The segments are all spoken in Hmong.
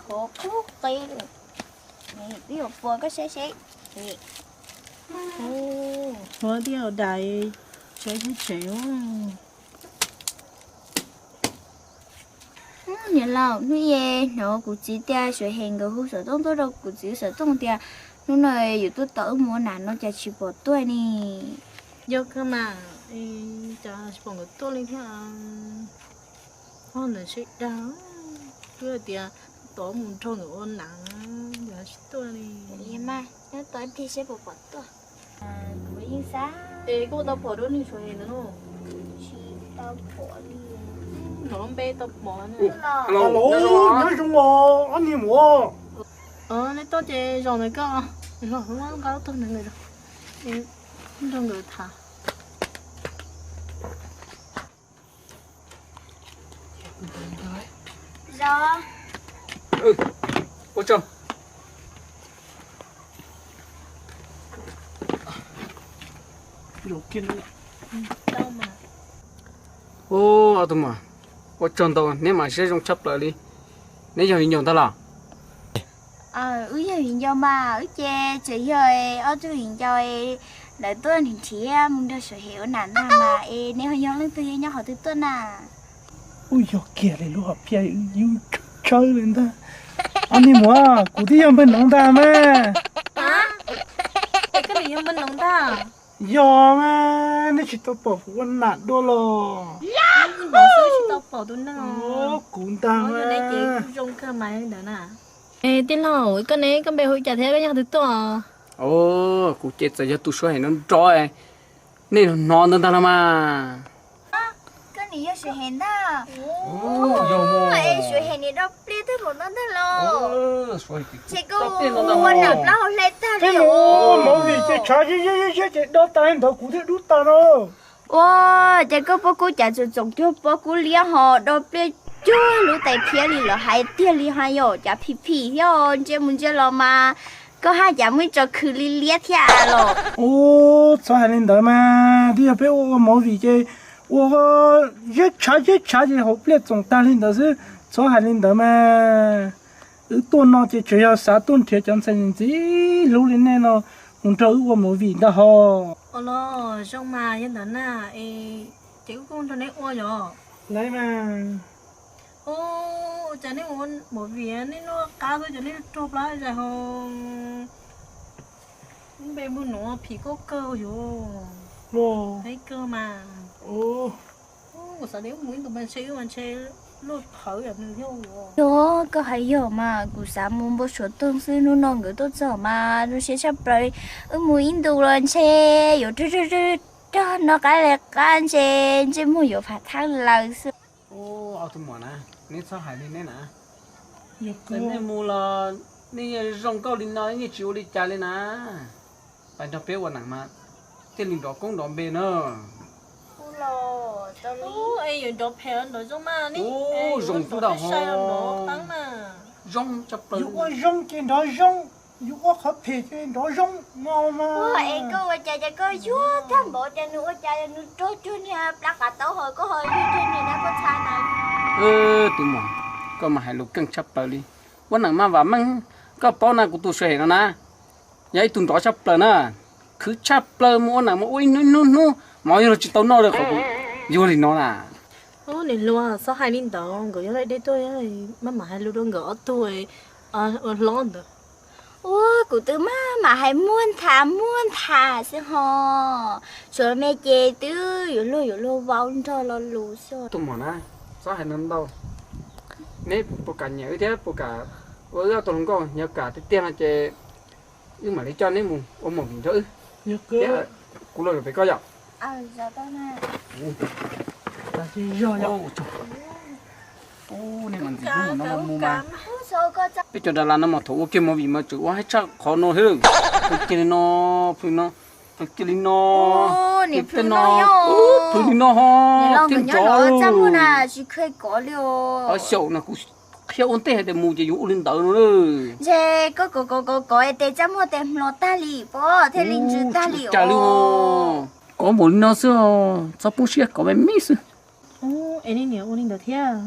Pov kub qe li. Twb yuav pov koj saib seb. Ua tij laug dais, saib tsev. Niam laus, hnub i hnov kuv txiv tias Suav Hem nkawd hu xov tooj tuaj rau kuv txiv xov tooj tias hnub no yuav tuaj tos wb mus ua nas no cas tsis pom tuaj ne. Yog kawg mas, cas tsis pom nkawd tuaj li thiab. Ntawd sib dag, twb hais tias tos mus nrog nkawd ua nas, nkawd tsis tuaj li. Nyob tos ib pliag seb puas pom tuaj. Kuv yeej xav. Es koj tau pom dua neeg Suav Hem ntawd no? Tsis tau pom li. Hnov npe tau pom. Hello, nyob zoo os ob niag muam. Nej tuaj ces zaum ntawm koj, los nqa tog ntawd nkawd, nrog nkawd tham. Ua tsaug. Ua tsaug ntau, neb mas siab zoo tshaj plaws li. Neb yog viv ncaus ntag los? Wb yog viv ncaus mas, wb ces tseem yog ob tug viv ncaus, lawv tuaj nrhiav mus nrog Suav Hem ua nas ntag mas es neb ho yog leej twg, nyob qhov twg tuaj na? Ub, yog kiag li lub hom phiaj, yus tshawb li ntag. Ob niag muam, kuv twb yog npawg Noov ntag mas. Koj nim yog npawg Noov ntag? Yog mas, neb tsis tau pom kuv ua nas dua los? Tsis tau pom tus neeg. Kuv ntag mas. Zoo kawg mas ntawd na. Tij laug, koj ne, koj npe hu cas thiab koj nyob qhov twg tuaj? Kuv ces txawm yog tus Suav Hem nrov nrov, nej hnov ntawd ntag los mas. Koj nim yog Suav Hem ntag. Es Suav Hem nim do pliaj tag npaum no ntag los? Ces koj ua nam plab hauv hle tag li os. Movie ces tshav zeb zeb zeb ces do tas li ntawd kuv thiaj dub tas no. Ua, ces koj pob kub cas txoom txoom cuag pob kub liab ho do pliaj cuag lub tais phiab li lawv hais tiag li ha, yog cas phim phim thiab, ntsia mus ntsia los mas koj haj cas muaj ib co khw liab liab thiab los. Ub, txhob hais li ntawd mas, twb yog peb ua ua movie ces ua zeb tshav zeb tshav ces hauv pliaj txoom tag li ntawd xwb, txhob hais li ntawd mas. Wb tuaj no ces tsuas yog xav tuaj nrhiav cov ntxhais ntxim hlub li nej no mus nrog wb ua movie ntag ho. Ua los zoo mas yog ntawd na, es ces wb kuj nrog neb ua yom. Laiv mas. Ua cas nej ua movie nej noj qab xwb ces nej rog plab zais ho. Npe npawg Noov phim koj kawg yuav. Los. Kawg mas. Kuv xav tias wb mus ib ntus mas ntshe wb mas ntshe luaj qhawv yam nws thiab. Yog koj hais yog mas kuv xav mus npau suav toog xwb, hnub no nkawd tuaj txog mas zoo siab tshaj plaws. Wb mus ib ntus los ntshe yuav rog rog rog noj qab li qab ntshe ntsej muag yuav phav thaab lawm xwb. Ua, ob tug muam na, neb txhob hais li neb na. Nej mus los nej yeej zoo nkauj li no, yeej tsis ua li cas li na. Pais nrog peb ua neej mas thiaj li nrov koob nrov npe na. Ub, zoo xwb ntag ho. Zoo tshaj plaws. Yus ua zoo ces nrov zoo, yus ua qhov phem ces nrov zoo no mas. Es koj ua cas ces koj yuag tag npaum tias nws ua cas nws rog cuag niag plab qav taub ho koj ho yuag cuag niag dab pob txha ntawd. Tus muam, koj mas hais lus keej tshaj plaws li. Ua neej mas vam meej, koj paub na kuv tus Suav Hem no na, yog ib tug nrov tshaj plaws na, khwv tshaj plaws, mus ua neej mas ua ib hnub ib hnub hnub mas yog los tsis tau noj li qhov kuv yuag li no na. Niam hluas, txhob hais li ntawd, nkawd yog dab deb tuaj, maj mam hais lus rau nkawd ob tug ua hlob ntawd. Ua, kuv twb maj mam hais muaj nthav muaj nthav xwb ho, tsuav me ces twb yuav luag yuav luag vau nrog lo lus xwb. Tus muam na, txhob hais ntau ntau, neb puas kam nyiam wb thiab puas kam ua wb ob tug hluas nkauj? Yog kam tiag tiag no ces wb mam li coj neb mus ua movie nrog wb. Kuv los pem koj yom. Peb cov dav las no mas thaum ua kiag movie mas tseem ua haib tshaj qhov no thiab. Ua kiag li no, plhws no, plhws kiag li no, plhws tej no, plhws li no ho, thiaj nrov. Txaj muag na, tsis kheev kov li os. Xyaum no kuv qhia ua ntej hais tias mus ces yuav ua li ntawd no. Ntshe koj kov kov kov kov es tes txaj muag tes hmlo tag li pob, thiaj li ntsws tag li os. Kov npaum li no xwb, txhob poob siab, kov me me xwb. Es nej niam ua li ntawd thiab?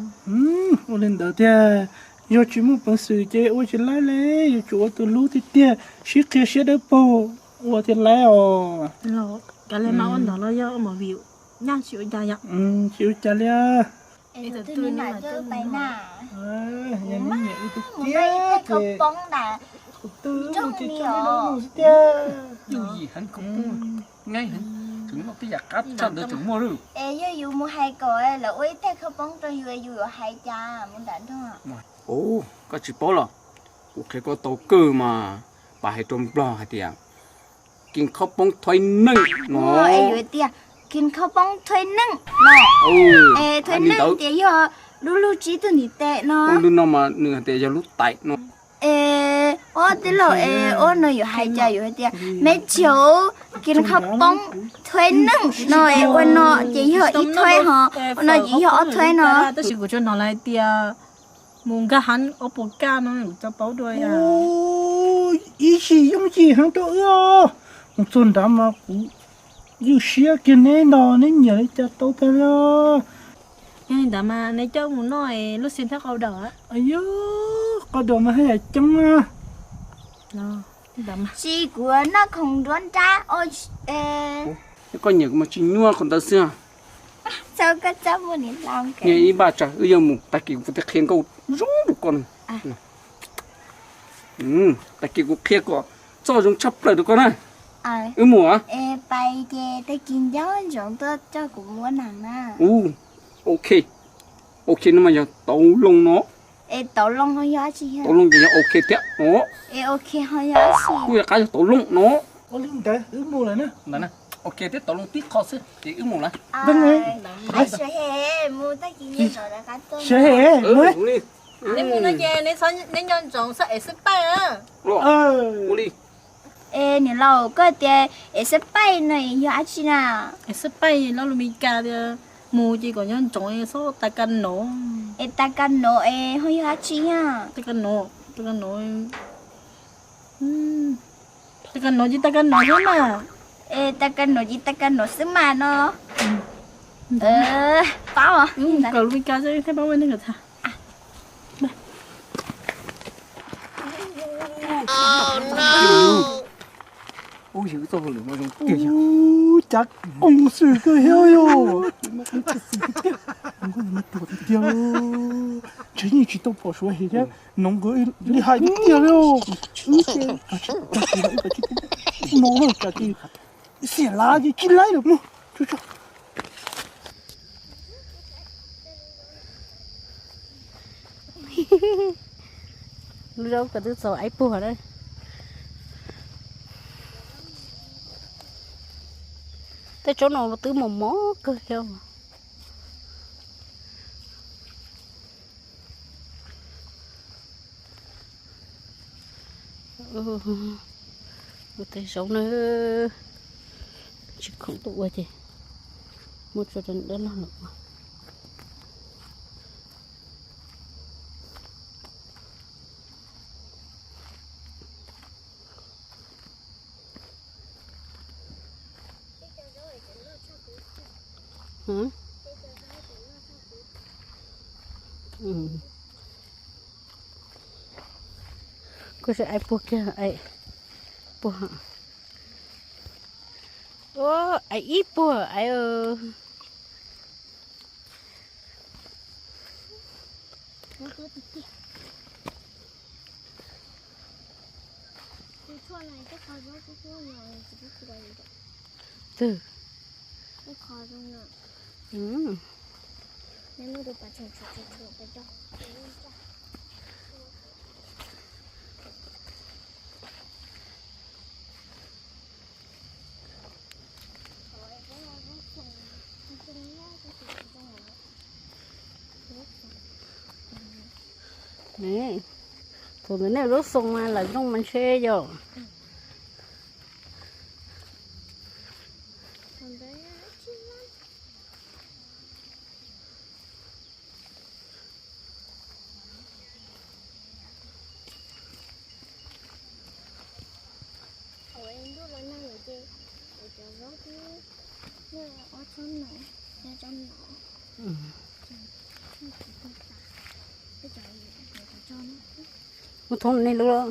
Ua li ntawd thiab. Yog tsis muaj peev xwm ces ua tsis laib li, yuav tsum ua tus hlub tiag tiag, sib qhia siab dawb paug ua thiaj laib os. Kav liam mas ua ntawd los yog mus vim nyaj tsis ua cas yom. Tsis ua cas li. Tus twg nws mam twb pais na. Yog nws nyiam ib tug kiag ces tus twg mus ces tso nws mus xwb tiag. Yus yim heev, khaub poob nqaij heev, tseem muaj tej yam qab tshaj ntawd tseem muaj lawm. Es yog yus mus hais kom lawv ua ib tag khaub poob rau yus, yus yuav hais cas mus nram nroog? Ua, koj tsis paub los? Kuv qhia koj tau kawg mas, pab hais rau nplog hais tias กินข้าวปุ้งถ้วยหนึ่ง no. Es yuav tias กินข้าวปุ้งถ้วยหนึ่ง no. Es ถ้วยหนึ่ง tias yog lub lub tsib tug ntiv tes no. Lub no mas nws hais tias yog lub tais no. Es ob tij laug, es ob no yuav hais cas yuav hais tias แม่จิ๋วกินข้าวปุ้งถ้วยหนึ่ง no, es ua no ces yog ib ถ้วย ho ua no ces yog ob ถ้วย no. Tab sis kuv tsuas hnov lawv hais tias mus nkag heev ob puas kaj no, kuv tsis paub dua. Ib sim yooj yim heev rau wb os. Mus txog nrad mas kuv ywj siab kiag neb ntag, neb nyiam li cas tau tag li. Yog li ntawd mas neb coj mus noj lub xim thiab qau daum. Yog qau daum mas haj yam coob na. Tsis, kuv noj khoom nruab nrab. Koj nyiam kuv mas tsis nyuaj qhov ntawd xwb. Nyiam ib npaj tsam wb yuav mus, tag kis kuv thiaj qhia nkauj zoo rau koj. Tag kis kuv qhia kom txoj zoo tshaj plaws rau koj na. Wb mus. Ok, ok, no mas yog tauv loo no. Tauv loo ces yog ok thiab no. Kuj yog qab yog tauv loo no. Ua li ntawd wb mus lawm na. Ok, thiab tauv loo tib qho xwb ces wb mus lawm. Neb mus no ces neb nco ntsoov xwb es xwb paij. Ua li. Es niam laus, koj tias es xwb paij no yog dab tsi na? Es xwb paij lo lus Mes Kas tias mus ces kom nco ntsoov, txhob tas ka nov. Es tas ka nov es ho yog dab tsi na? Tas ka nov, tas ka nov, tas ka nov ces tas ka nov xwb mas. Es tas ka nov ces tas ka nov xwb mas no. Paub. Kawm lus Mes Kas xwb thiaj paub ua neej kawm txha. Ub, yog wb txoj hauj lwm no zoo tiag yog. Ub, cav qoos xwm kawg thiab yog. Nkauj no ruam tiag tiag, ntshe yeej tsis tau pom Suav hem thiab, noov nkawd li hais tiag tiag li. Wb ces tsis tau, wb tsis tau no na, tsam ces xiam lav ces tsis laib lawm mog. Lub zaub ko twb txaus aib puag lawm. Tej tsob no twb mos mos kawg thiab. Ua tej zaub na, tsis khoom tuaj ua ces muab tso rau dab laug lawm ua. Kuj tsis aib puag kiag, aib puag. Aib ib puag aib. Twg? Thaum ntawd nej lub xoo mas lawv zoo mas ntshe yog. Muab thoob nej lub los.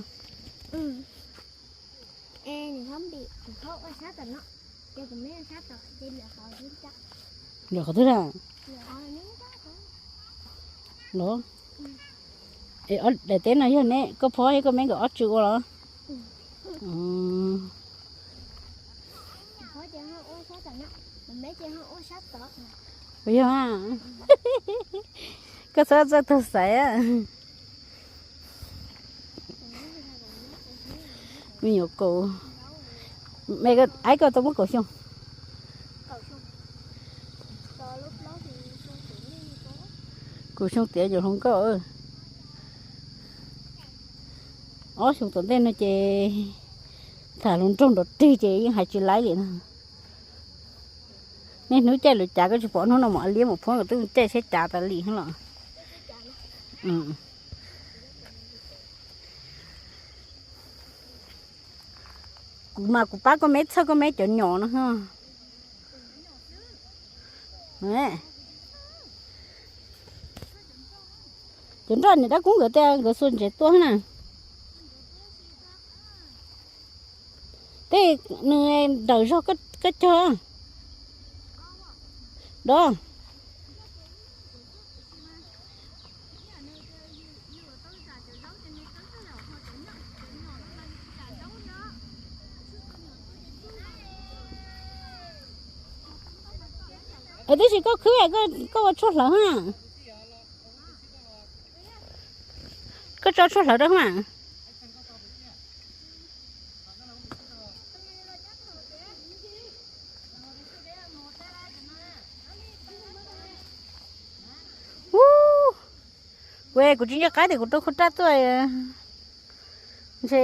Lawm qhov twg na? Los. Daim teb no yog ne koj phob thiab koj me nkawd ob tsw ua los? Puas yog? Koj txhob txawj tug xaiv. Me nyuam kaus, aib koj tau muab kaum xyoo? Kaum xyoo tiav nyuam hluas nkauj. Ob xyoo tom ntej no ces tham hluas nraug nrov rwg ces yeej hais tsis laib li no. Nej hnub caij lawv cav koj tsis pom, hnub no mam liab mam phuab nkawd twb caij seb cav tas li los. Kuv mas kuv pab koj me txhawj koj me cov nyom no. Cov nroj niam dab kub nkawd tias nkawd xuas ntses tuaj na. Tej nws nrawm zog koj cog. Dov. Tab sis koj khwb, koj ua tshuaj hlawv na. Koj tso tshuaj hlawv rau mas. Ub, kuv tsis nco qab tias kuv rau khub raj tuaj ntshe.